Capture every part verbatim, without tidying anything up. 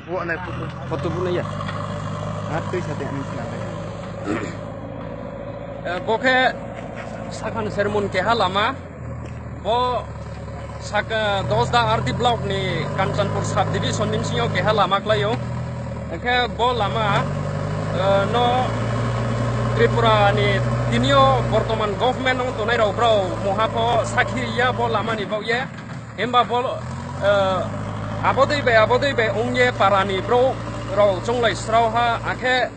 Bo nai photo, photo bu nai ya. Ar tui sa de ang sna de. Eh, bo khe Sakhan Sermon keha lama. Bo Saka, Dosda R D block ni Kanchanpur subdivision ni bsing yo keha lama klái ou. Khe bo lama, eh, no Tripura ni tini yo bortoman government ong tongnai rao brao mungha pho sakhi ri ya bo lama ni baoh ye. Himba bo, eh, abo dei bai, abo dei bai ong ye para ni brouh rao chounglai srao ha, akhe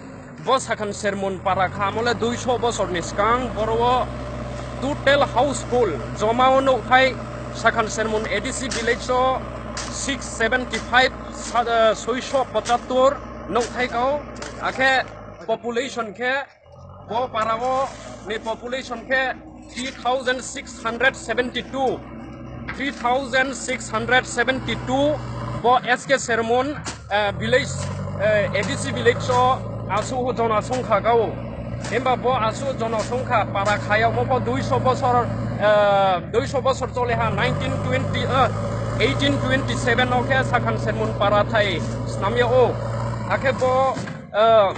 bo Sakhan Sermon para khamo le duiso bosor ni skang, boro wo total household joma wo nouhthai Sakhan Sermon A D C village wo six seventy five, sa-, eh, soiso pochattor nouhthai kau, akhe population khe bo para wo ni population khe three thousand six hundred seventy two, three thousand six hundred seventy two, bo S K Sermon, eh, village, eh, A D C village wo asuh jonosongkha kau. Himba bo asuh jonosongkha para khayagmo pho duiso bosor, eh, duiso bosor chole ha, nineteen twenty, eh, eighteen twenty seven wo khe Sakhan Sermon para thai snam yag ou. Akhe bo, eh,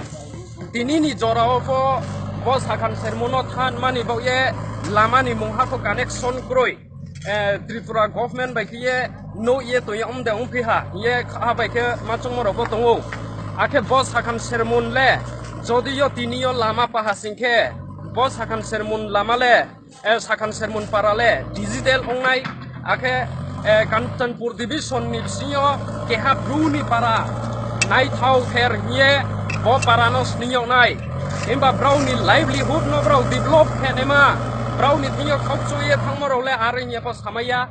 tini ni jora wo pho bo Sakhan Sermon no thanngmani baoh ye lama ni mungha pho connection kroi. Eh, Tripura government bai khe ye nouh ye tong ye ong de ongphi ha hing ye kha bai khe ma choungmo rao pho tong ou. Akhe bo Sakhan Sermon le jodi yo tini yo lama paha sing khe, bo Sakhan Sermon lama le, eh, Sakhan Sermon para le digital ong nai, akhe, eh, Kanchanpur division ni bsing yo keha Bru ni para naithao ther hing ye bo para no sning yag nai. Himba brao ni livelihood no brao develop khe naima, brao ni thing yo khaukchu ye thanngmo rao le are hing ye pho samai ya.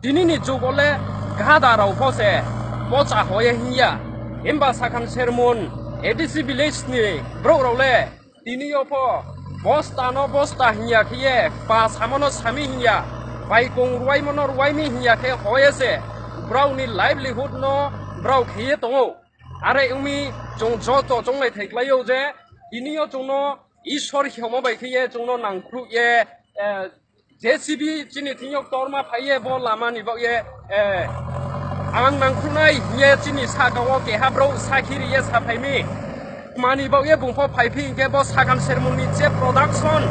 Tini ni jug wo le gada rao pho se pocha hoih ye hing ya. Himba Sakhan Sermon A D C village ni brouh rao le tini yo pho bosta no bosta hing ya khe ye, pa samo no sami hing ya, baikong ruaimo no ruai mi hing ya khe hoih ye se brao ni livelihood no brao khe ye tong ou. Are ong mi chung joto chounglai thai klái ou je tini yo chung no Isor hingmo bai khe ye chung no nangkhruh ye, eh, J C B chini thing yo ktorma phai ye bo lama ni baoh ye, eh, ang nangkhruh nai hing ye chini sahka wo keha brouh sakhi ri ye saphai mi. Tma ni baoh ye bung pho phaiphi hing khe bo Sakhan Sermon ni je production,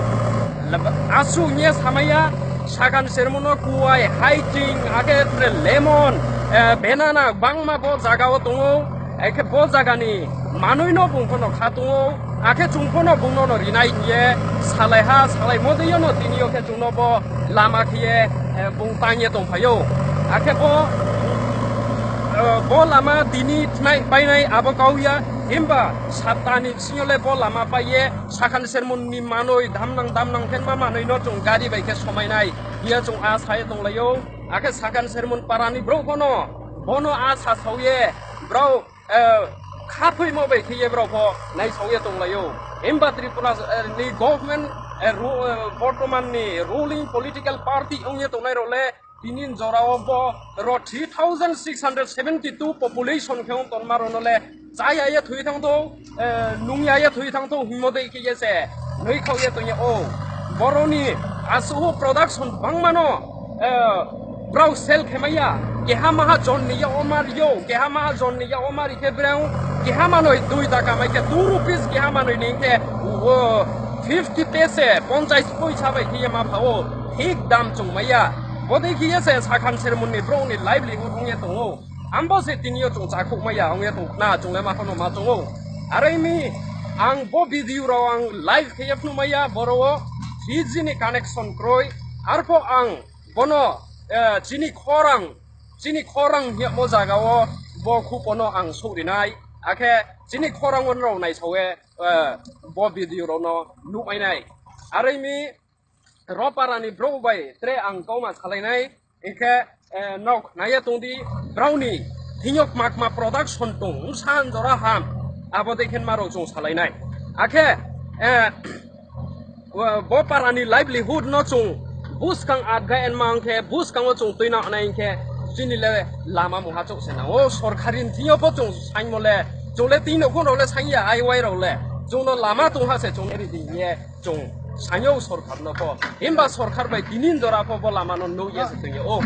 asuh hing ye samai ya, Sakhan Sermon no kuai, haiching, akhe tre lemon, eh, banana gbangma bo zaga wo tong ou. Akhe bo zaga ni manoi no bung pho no kha tong ou, akhe chung pho no bung no no ri nai hing ye salai ha, salaimo dei yo no tini yo khe chung no bo lama khe ye, eh, bung tang ye tongphai ou. Akhe bo, eh, bo lama tini thnai painai abo kau ya, himba sapta ni bsing yo le bo lama pai ye Sakhan Sermon ni manoi damnang damnang khe ma manoi no chung gari bai khe somai nai hing ye chung asa ye tonglai ou. Akhe Sakhan Sermon para ni brouh pho no bo no asa sao ye brao, eh, khathoimo bai khe ye brao pho naisao ye tonglai ou. Himba Tripura, eh, ni government, eh, ru-, eh, bortoman ni ruling political party ong ye tongnai rao le tini jora wo bo ro three thousand six hundred seventy two population khe ong tonma rao no le chá ya ye thoi thanng thou, eh, nung ya ye thoi thanng thou hingmo dei khe ye se noi khaoh ye tong ya ou. Boro ni asuh production bangma no, eh, brao sell khe mai ya, keha mahajon ni yak wo ma ri ou, keha mahajon ni yak wo ma ri khe brao keha manoi dui ta kamai khe two rupees keha manoi ni khe, o, fifty paise, ponchas poisa bai khe ye ma pha ou, thik dam chung mai ya. Bodei khe ye se Sakhan Sermon ni brouh ni livelihood ong ye tong ou. Ang bo se tini yo chung chakhouh mai ya ong ye tong khna, chung le ma pho no ma choung ou. Are mi ang bo video rao ang live khe ye phnuh mai ya, boro wo three G ni connection kroi. Arpho ang bo no, eh, chini khorang, chini khorang hingmo zaga wo bo khupo no ang souhri nai. Akhe chini khorang wo nrao naisao ye, eh, bo video rao no nuhmai nai. Are mi ro para ni brouh bai tre ang kauma salai nai. Hing khe, eh, nrao khna ye tong di, brao ni thing yo kma kma production tong, bsa jora ham, abo dei khe ma rao chung salai nai. Akhe, eh, bo para ni livelihood no chung buskang atga enma ong khe, buskang wo chung tuinang nai hing khe, chini le lama mungha chouh se nang ou. Sorkari ni thing yo pho chung saingmo le, chung le tini nouhkhong rao le saing ya, I Y rao le. Chung no lama tongha se chung ri di hing ye chung saing ou sorkar no pho. Himba sorkar bai tini jora pho bo lama no nuh ye se tong ya ou.